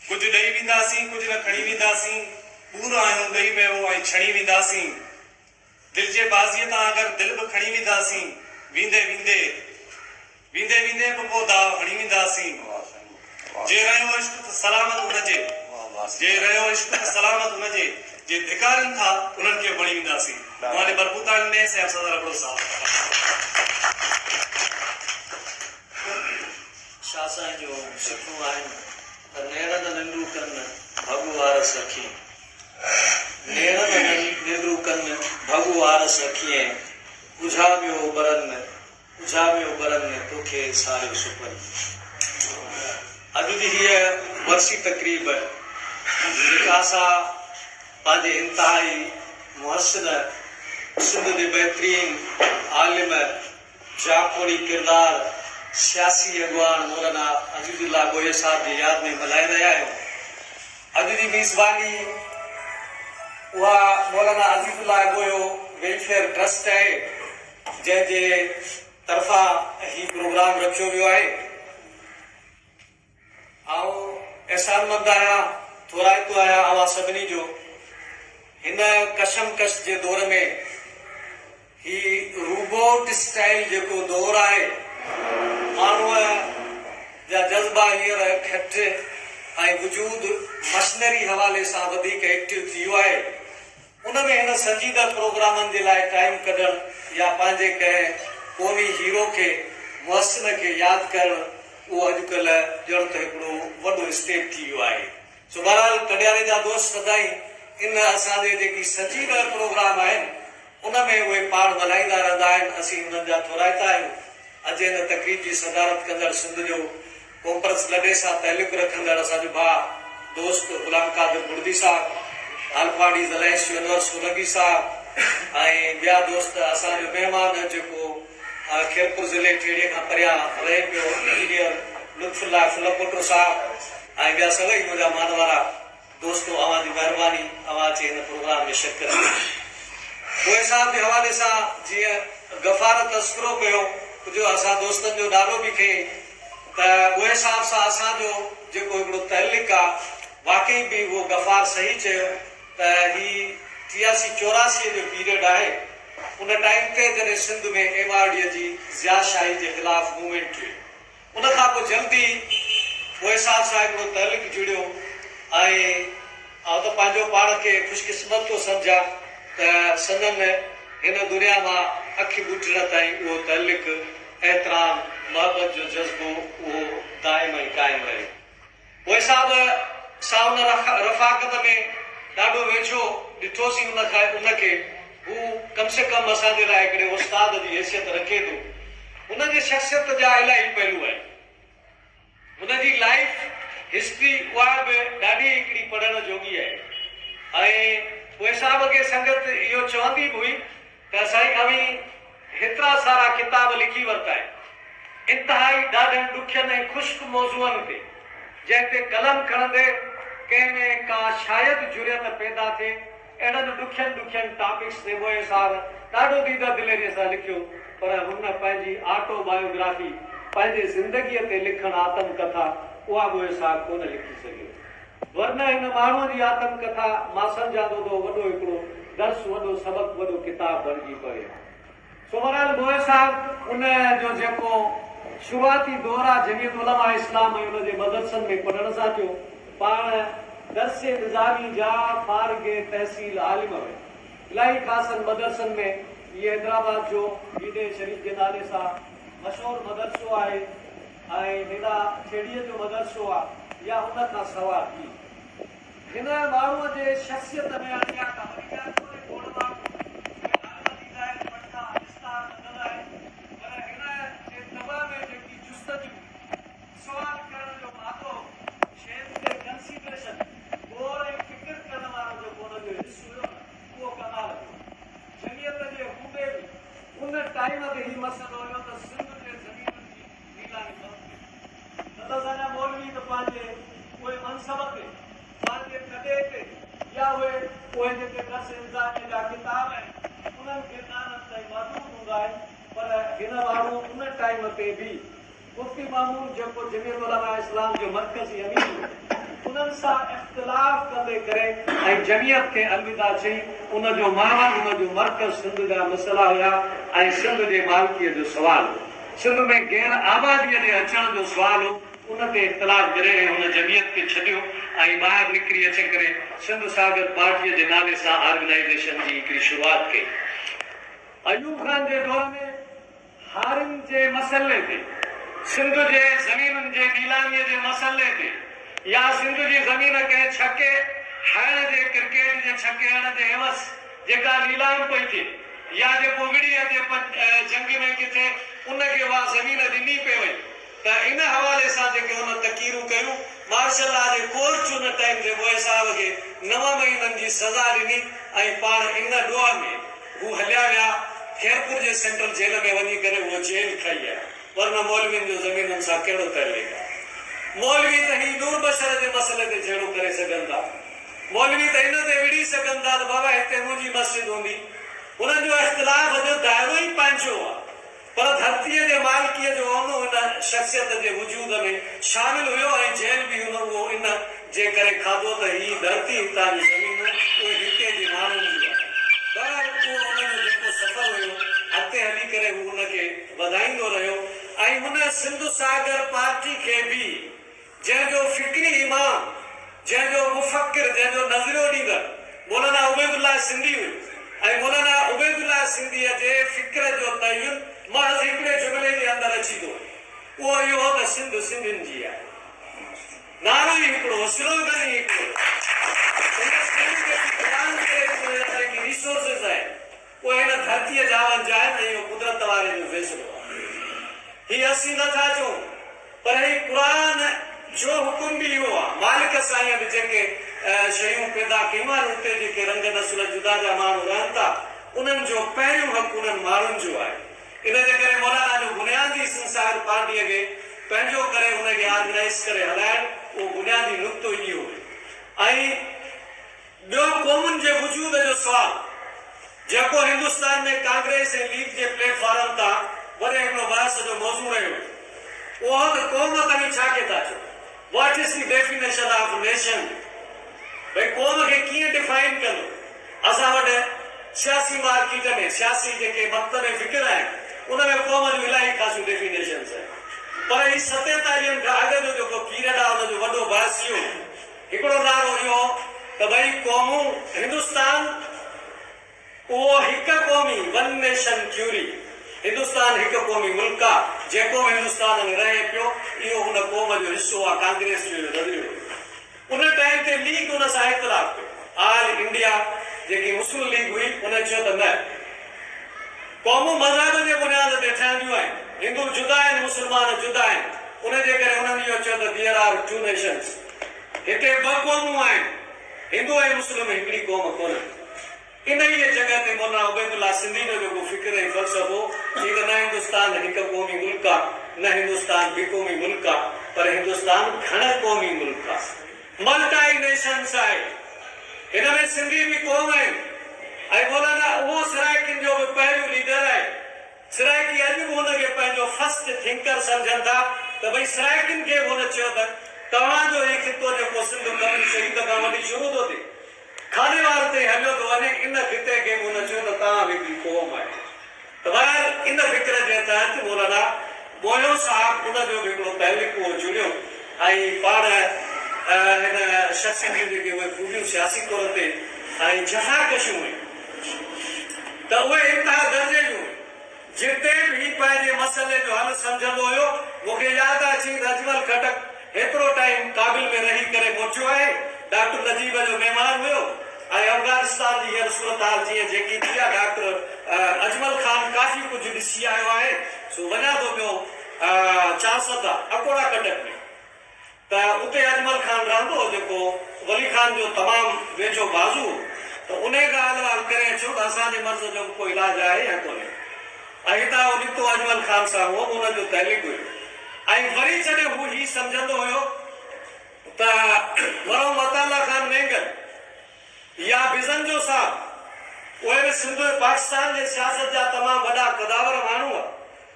ڪجهه ڏئي وينداسين، ڪجهه نه کڻي وينداسين، ٻور آهيون ڏئي ميوو ۽ ڇڻي وينداسين. دل جي بازيء تان اگر دل به کڻي وينداسين، ويندي ويندي، ويندي ويندي به ڪو داء هڻي وينداسين. جي رهيو عشق ته سلامت ان جي، جي رهيو عشق ته سلامت ان جي، جي ڌڪارين ٿا انهن کي به وڻي وينداسين. اوهان جي ڀرپور تاڙين ۾ سائين افضل ابڙو صاحب. شاهه سائين جون سٽون آهن ته نيڻن ننڊون ڪن ڀڳو آرس اکين، نيڻن ننڊون ڪن ڀڳو آرس اکين، اجهاميو ٻرن، اجهاميو ٻرن توکي ساريو سپن. اڄ جي هيء ورسي تقريب جيڪا اسان پنهنجي انتهائي محسن سنڌ جي بهترين عالم، جاکوڙي ڪردار سياسي اڳواڻ مولانا عزيز الله ٻوهيي صاحب جي ياد ۾ ملهائي رهيا آهيون. اڄ جي ميزباني اها مولانا عزيز الله ٻوهيو ويلفيئر ٽرسٽ آهي جنهن جي طرفان هي پروگرام رکيو ويو آهي. آئون احسانمند آهيان، ٿورائتو آهيان اوهان سڀني جو. هن ڪشمڪش جي دور ۾ هي روبوٽ اسٽائيل جيڪو دور آهي، ماڻهوء جا جذبا هينئر گهٽ ۽ وجود مشنري حوالي سان وڌيڪ ايڪٽو ٿي ويو آهي. ان ۾ هن سنجيده پروگرامن جي لاء ٽائيم ڪڍڻ يا پنهنجي ڪنهن قومي هيرو کي، محسن کي ياد ڪرڻ اهو اڄڪلهه ڄڻ ته هڪڙو وڏو اسٽيپ ٿي ويو آهي. سو بهرحال ڪنڊياري جا دوست سدائين ان اسان جي جيڪي سنجيده پروگرام آهن ان ۾ اهي پاڻ ملهائيندا رهندا آهن اسين انهن جا ٿورائتا آهيون. اڄ هن تقريب جي صدارت ڪندڙ سنڌ جو قومپرست لڏي سان تعلق رکندڙ اسان جو ڀاء دوست غلام قادر بڙدي صاحب، آلپاڙي ضلعي انور سولنگي صاحب ۽ ٻيا دوست اسان جو مهمان جيڪو خيرپور ضلعي ٺيڙهي کان پريان رهي پيو انجنيئر لطف الله ڦلپوٽو صاحب ۽ ٻيا سڀئي منهنجا مانوارا دوستو اوهان جي مهرباني اوهان اچي هن پروگرام ۾ شرڪت ڪئي. پوئين صاحب جي حوالي سان جيئن غفار تذڪرو ڪيو ڪجهه اسان دوستن جو نالو به کنئي ته ٻوهي صاحب سان اسان جو جيڪو هڪڙو تعلق آ واقعي به اهو غفار صحيح چيو ته هي ٽياسي چوراسي جو پيريڊ آهي ان ٽائيم تي جڏهن سنڌ ۾ ايم آر ڊي جي ضياء شاهي جي خلاف موومينٽ هئي ان کان پوء جلد ئي پوء صاحب سان هڪڙو تعلق جڙيو ۽ آئون ته پنهنجو پاڻ کي خوش قسمت ٿو سمجهان ته سندن هن دنيا مان اک ٻوٽڻ تائين اهو تعلق، احترام، محبت جو جذبو اهو دائم ۽ قائم رهيو. پوء صاحب سان ان رفاقت ۾ ڏاڍو ويجهو ڏٺوسين ان کي هو ڪم سي ڪم اسان جي لاء هڪڙي استاد جي حيثيت رکي ٿو. هن جي شخصيت جا الاهي پهلو آهن. هن جي لائيف هسٽري اها به ڏاڍي هڪڙي پڙهڻ جوڳي آهي ۽ پوء صاحب کي سنگت اهو چوندي به هئي ته سائين اوهين هيترا سارا ڪتاب لکي ورتا آهن، انتهائي ڏاڍن ڏکين ۽ خشڪ موضوعن تي، جنهن تي قلم کڻندي ڪنهن ۾ ڪا شايد جرئت پيدا ٿئي، اهڙن ڏکين ڏکين ٽاپڪس تي ٻوهيي صاحب ڏاڍو ديده دليريء سان لکيو، پر هن پنهنجي آٽو بايوگرافي، پنهنجي زندگيء تي لکڻ آتم ڪٿا، اها ٻوهيي صاحب ڪونه لکي سگهيو. ورنه هن ماڻهوء جي آتم ڪٿا مان سمجهان ٿو ته اهو وڏو هڪڙو درس، وڏو سبق، وڏو ڪتاب بڻجي پوي ها. سو بهرحال ٻوهيي صاحب ان جو جيڪو شروعاتي دور آ جمعيت علماء اسلام ۽ ان جي مدرسن ۾ پڙهڻ سان ٿيو. پاڻ درس نظامي جا فارغ تحصيل عالم هيا. الاهي خاصن مدرسن ۾ هي حيدرآباد جو گيدي شريف جي نالي سان مشهور مدرسو آهي. ۽ هيڏا ٺيڙهيء جو مدرسو آ يا ان کان سوا ٻي. هن ماڻهوء جي شخصيت ۾ هاڻي اها ڪا وڏي ڳالهه ڪونهي، کوڙ ماڻهو اهي عالم ٿيندا آهن، پٽڪا دستار ٻڌل آهن، پر هن جي طبع ۾ جيڪي جستجو، سوال ڪرڻ جو مادو، شين تي ڪنسيڊريشن، غور ۽ فڪر ڪرڻ وارو جيڪو هن جو حس هيو نه، اهو ڪمال جو هو. جمعيت جي هوندي به ان ٽائيم تي هي مسئلو هيو ته سنڌ جي زمينن جي نيلامي بند ٿئي. نه ته اسان جا مولوي ته پنهنجي اهي منصب تي، پنهنجي تڏي تي يا اهي اهي جيڪي درس انتظاميه جا ڪتاب آهن انهن کي ڏانن تائين محدود هوندا آهن پر هن ماڻهو ان ٽائيم تي به مفتي محمود جيڪو جمعيت علماء اسلام جو مرڪزي امير هو، انهن سان اختلاف ڪندي ڪري ۽ جمعيت کي الوداع چئي ان جو محور ان جو مرڪز سنڌ جا مسئلا هيا ۽ سنڌ جي مالڪيء جو سوال هو. سنڌ ۾ غير آباديء جي اچڻ جو سوال هو. ان تي اختلاف ڪري ۽ هن جمعيت کي ڇڏيو ۽ ٻاهر نڪري اچي ڪري سنڌ ساگر پارٽيء جي نالي سان آرگنائيزيشن جي هڪڙي شروعات ڪئي. ايوب خان جي دور ۾ هارين جي مسئلي تي، سنڌ جي زمينن جي نيلاميء جي مسئلي تي يا سنڌ جي زمين ڪنهن ڇڪي هڻڻ جي ڪرڪيٽ جي ڇڪي هڻڻ جي عيوض جيڪا نيلام پئي ٿئي يا جيڪو وڙهي جي جنگ ۾ ڪٿي ان کي اها زمين ڏني پئي وئي ته ان حوالي سان جيڪي هن تقريرون ڪيون، مارشل لا جي ڪورٽ ان ٽائيم تي ٻوهي صاحب کي نو مهينن جي سزا ڏني ۽ پاڻ ان ڏوهه ۾ هو هليا ويا خيرپور جي سينٽرل جيل ۾ وڃي ڪري اهو جيل کائي آيا. ورنه مولوين جو زمينن سان ڪهڙو تعلق آهي. مولوي ته هي نور بشر جي مسئلي تي جهيڙو ڪري سگهن ٿا. مولوي ته ان تي وڙهي سگهن ٿا ته بابا هتي منهنجي مسجد هوندي. هنن جو اختلاف جو دائرو ئي پنهنجو آهي. پر ڌرتيء جي مالڪيء جو اونو هن شخصيت جي وجود ۾ شامل هيو ۽ جيل به هن اهو ان جي ڪري کاڌو ته هي ڌرتي هتان جون زمينون اهي هتي جي ماڻهن جون آهن. بهرحال اهو ان جو جيڪو سفر هيو اڳتي هلي ڪري هو ان کي وڌائيندو رهيو ۽ هن سنڌ ساگر پارٽي کي به جنهن جو فڪري امام، جنهن جو مفڪر، جنهن جو نظريو ڏيندڙ مولانا عبيدالله سنڌي هيو ۽ مولانا عبيدالله سنڌيء جي فڪر جو تعين محض هڪڙي جملي جي اندر اچي ٿو وڃي، اهو اهو هو ته سنڌ سنڌين جي آهي. نعرو ئي هڪڙو هو، سلوگن ئي هڪڙو هو. هن سنڌ جيڪي قرآن ڪري ڏنو يا جيڪي ريسورسز آهن، اهي هن ڌرتيء جا ونجهه آهن ۽ اهو قدرت واري جو فيصلو آهي. هي اسين نه ٿا چئون، پر هي قرآن جو حڪم به اهو آهي. مالڪ سائينء به جيڪي شيون پيدا ڪيون آهن، اتي جيڪي رنگ نسل جدا جا ماڻهو رهن ٿا، انهن جو پهريون حق انهن ماڻهن جو آهي. ان جي ڪري مولانا جو بنيادي سنسار پارٽيء کي پنهنجو ڪري ان کي آرگنائيز ڪري هلائڻ، اهو بنيادي نقطو ئي اهو هيو ۽ ٻيو قومن جي وجود جو سوال جيڪو هندستان ۾ ڪانگريس ۽ ليگ جي پليٽ فارم تان وڏي هڪڙو بحث جو موضوع رهيو اهو هو ته قوم توهين ڇا کي ٿا چئو؟ What is the definition of nation؟ ڀئي قوم کي ڪيئن ڊفائن ڪندو؟ اسان وٽ سياسي مارڪيٽ ۾ سياسي جيڪي مڪتب فڪر آهن ان ۾ قوم جون الاهي خاصيون ڊيفينيشنز آهن پر هي ستيتاليهن کان اڳ جو جيڪو پيريڊ آهي ان جو وڏو بحث اهو هڪڙو نعرو اهو ته ڀئي قومون هندستان اهو هڪ قومي ون نيشن ٿيوري هندستان هڪ قومي ملڪ آ جيڪو به هندستان ۾ رهي پيو اهو ان قوم جو حصو آ ڪانگريس جو اهو نظريو هيو ان ٽائيم تي ليگ ان سان اختلاف ڪيو آل انڊيا جيڪي مسلم ليگ هئي ان چيو ته نه قومون مذهب جي بنياد تي ٺهنديون آهن، هندو جدا آهن مسلمان جدا آهن، ان جي ڪري انهن اهو چيو ته There are two nations، هتي ٻه قومون آهن، هندو ۽ مسلم هڪڙي قوم ڪونهن. انهيء جڳهه تي مولانا عبيدالله سنڌي جو جيڪو فڪر ۽ فلسفو هي ته نه هندستان هڪ قومي ملڪ آ، نه هندستان ٻه قومي ملڪ آ، پر هندستان گهڻ قومي ملڪ آ. ملٽائي نيشنس آهي. هن ۾ سنڌي به قوم آهن ۽ مولانا اهو سرائيڪين جو به پهريون ليڊر آهي. سرائيڪي اڄ به هن کي پنهنجو فرسٽ ٿنڪر سمجهن ٿا ته ڀئي سرائيڪين کي به هن چيو ته توهان جو هي خطو جيڪو سنڌ ڪمري شهيد کان وٺي شروع ٿو ٿئي خانيوال تائين هليو ٿو وڃي ان خطي کي به هن چيو ته توهان به هڪڙي قوم آهيو. ته بهرحال ان فڪر جي تحت مولانا ٻوهيو صاحب ان جو به هڪڙو تحريڪ اهو چونيو ۽ پاڻ هن شخص جون جيڪي اهي خوبيون سياسي طور تي ۽ جفاڪشيون هيون ته اهي انتها درجي جون هيون جتي به هي پنهنجي مسئلي جو حل سمجهندو هيو. مون کي ياد آهي چين اجمل خٽڪ هيترو ٽائيم ڪابل ۾ رهي ڪري موٽيو آهي ڊاڪٽر نجيب جو مهمان هيو. ۽ افغانستان جي هينئر صورتحال جيئن جيڪي ٿي آ ڊاڪٽر اجمل خان ڪافي ڪجهه ڏسي آيو آهي سو وڃان ٿو پيو چارسده اڪوڙا ڪٽڪ ۾ ته اتي اجمل خان رهندو هو جيڪو ولي خان جو تمام ويجهو بازو هو ته انهي کان حال احوال ڪري اچو ته اسان جي مرض جو به ڪو علاج آهي يا ڪونهي ۽ هتان هو نڪتو اجمل خان سان هو به ان جو تعلق هيو ۽ وري جڏهن هو هي سمجهندو هيو ته مرحوم عطا الله خان مينگل يا بزنجو صاحب اهي به سنڌ ۽ پاڪستان جي سياست جا تمام وڏا قداور ماڻهو هئا.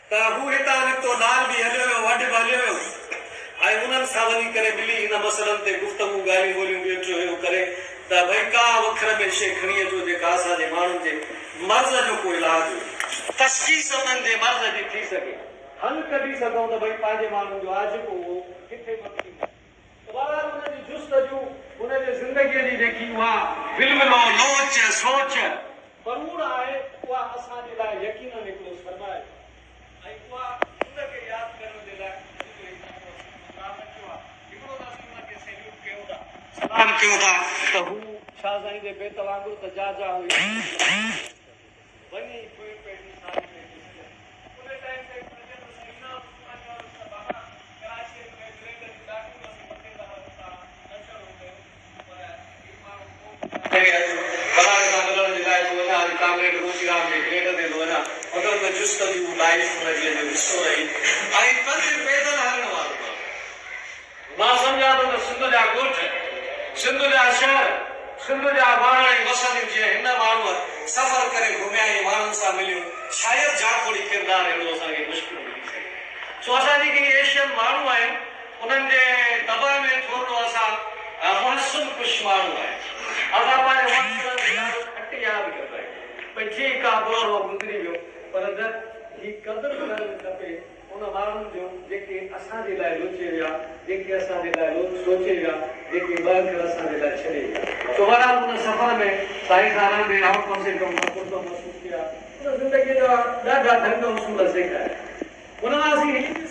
ته هو هتان نڪتو، لال به هليو ويو، وڍ به هليو ويو ۽ انهن سان وڃي ڪري ملي هن مسئلن تي گفتگو ڳالهيون ٻولهيون ٻيو ٽيون اهو ڪري ته ڀئي ڪا وکر ۾ شيء کڻي اچو جيڪا اسان جي ماڻهن جي مرض جو ڪو علاج هجي. تشخيص انهن جي مرض جي ٿي سگهي. حل ڪڍي سگهون ته ڀئي پنهنجي ماڻهن جو آجپو اهو ڪٿي مڪي نه. ته بهرحال ان جي جستجو، ان جي زندگيء جي جيڪي اها ولولو، لوچ، سوچ، پروڙ آهي، اها اسان جي لاء يقيناً هڪڙو سرمايو آهي ۽ اها ان کي ياد ڪرڻ جي لاء اڄ جو هي سارو اسين پروگرام رکيو آهي. هڪڙو ته اسين ان کي سيليوٽ ڪيون ٿا، سلام ڪيون ٿا ته هو شاهه سائين جي بيت وانگر ته جا جا هو وڃي پوئين پيٽي ساري پيٽي سڄڻ. ان ٽائيم تي پنهنجي ته سرينا به ڪونه چيو ته بابا ڪراچيء ۾ گريڊ جون ڏاڍيون اسين مٿي ٿا وڃون تان نه چڙهو ڪيو پر هي ماڻهو ڪو به ڪٿي اڄ فلاڻي سان ملڻ جي لاء ٿو وڃان اڄ ڪامريڊ روچي رام جي گريڊ تي ٿو وڃان مطلب ته جستجو لائيف ان جي اڄ حصو رهي ۽ پنڌ پيدل هلڻ وارو ماڻهو. مان سمجهان ٿو ته سنڌ جا ڳوٺ، سنڌ جا شهر، سنڌ جا واهڻ ۽ وسنديون جيئن هن ماڻهوء سفر ڪري گهميا ۽ ماڻهن سان مليو، شايد جاکوڙي ڪردار اهڙو اسان کي مشڪل ملي سگهي. سو اسان جيڪي ايشين ماڻهو آهيون، انهن جي طبع ۾ ٿورڙو اسان محسن ڪش ماڻهو آهيون. اسان پنهنجي محسنن کي ڏاڍو گهٽ ياد ڪندا آهيون. ڀئي ٺيڪ آ دور هو گذري ويو پر نه هي قدر ڪرڻ کپي. ان ماڻهن جو جيڪي اسان جي لاء لوچي ويا، جيڪي اسان جي لاء سوچي ويا، جيڪي ٻه اکر اسان جي لاء ڇڏي ويا. سو بهرحال ان سفر ۾ سائين سان رهندي آئون ڪم سي ڪم پختو محسوس ڪيا. ان زندگيء جا ڏاڍا ڍنگ اصول سيکاريا. ان مان اسين هي به.